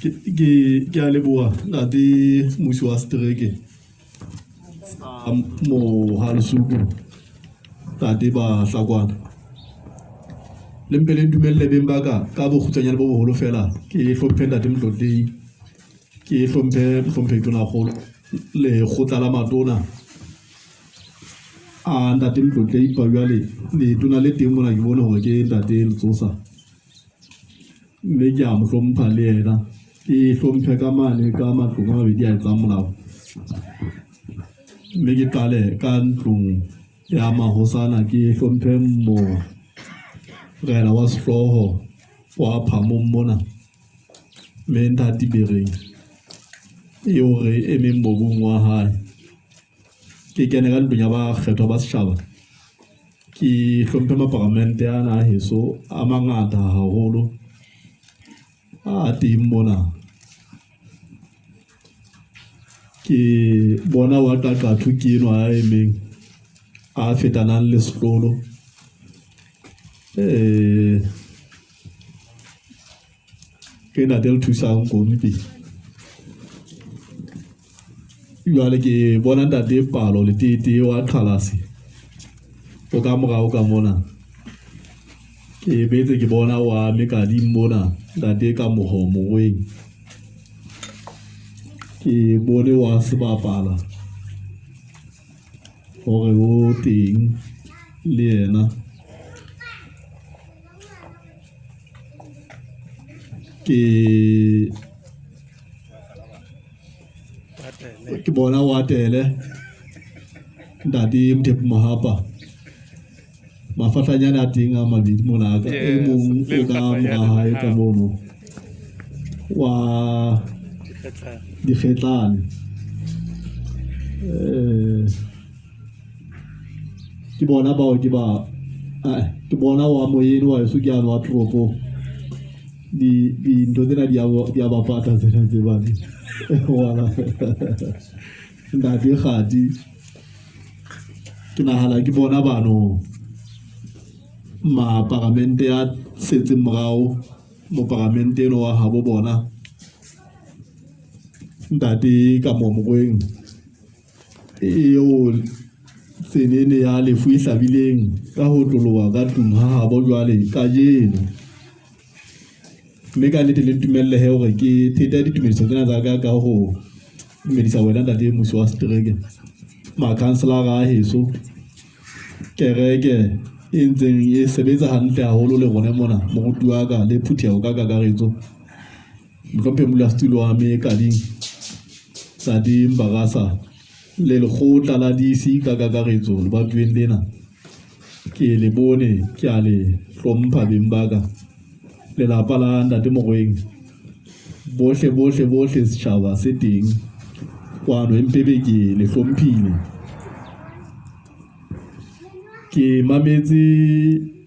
Ke a leboha ntate Mmusi wa setereke sa Mohale's Hoek ntate Bahlakwana. Le mpe le ntumelle beng ba ka ka bokgutshwanyane bo boholo feela. Ke hlomphe ntate Motlotlehi, ke hlomphe Mohlomphehi Tonakgolo, lekgotla la matona a ntate Motlotlehi jwale letona le teng mona ke bone hore ke ntate Letsosa mme ke a mo hlompha le yena. Ke hlomphe ka mane ka matlong a mabedi a etsang molao, mme ke qale ka ntlong ya mahosana ke hlomphe morena wa sehlooho wa Phamong mona mme ntate Bereng eo re emeng mobung wa hae. Ke kene ka ntlong ya bakgethwa ba setjhaba. Ke hlomphe maparamente ana a heso a mangata haholo a teng mona. Ke bona wa Qaqathu ke enwa a emeng a fetanang le setlolo. Ke ntate le thusang Kompi. Jwale ke bona ntate Palo Letete wa Qhalase o ka morao ka mona. Ke boetse ke bona wa Mekading mona ntate Kamoho Morweng. Ke bone wa sebapala hore o teng le yena. Ke bona wa Tele ntate Mothepu Mahapa. Mafahlanyane a teng a mabedi mona ka e mong o ka mora hae ka mono wa Dikgetlane. Ke bona bao ke ba ke bona wa moyeni wa heso ke ano wa toropong. Dintho tsena di a bapata tsena tse bane. Ntate Kgati ke nahana ke bona bano maparamente a setseng morao moparamente eno wa habo bona ntate ka Morweng eo tsenene ya lefu e hlabileng ka ho tloloha ka tlung ha habo jwale kajeno. Mme ka nnete le ntumelle he hore ke theta ditumediso tsena tsa ka ka ho dumedisa wena ntate Mmusi wa setereke, makhanselara a heso, kereke e ntseng e sebetsa hantle haholo le rona mona, moruti wa ka le phutheho ka kakaretso. Mohlomphehi modulasetulo wa Mekading Ntate Mbarasa le lekgotla la DC ka kakaretso lebatoweng lena. Ke le bone ke a le hlompha beng ba ka. Lelapa la ntate Morweng bohle bohle bohle setjhaba se teng kwano empe be ke le hlomphile. Ke mametse.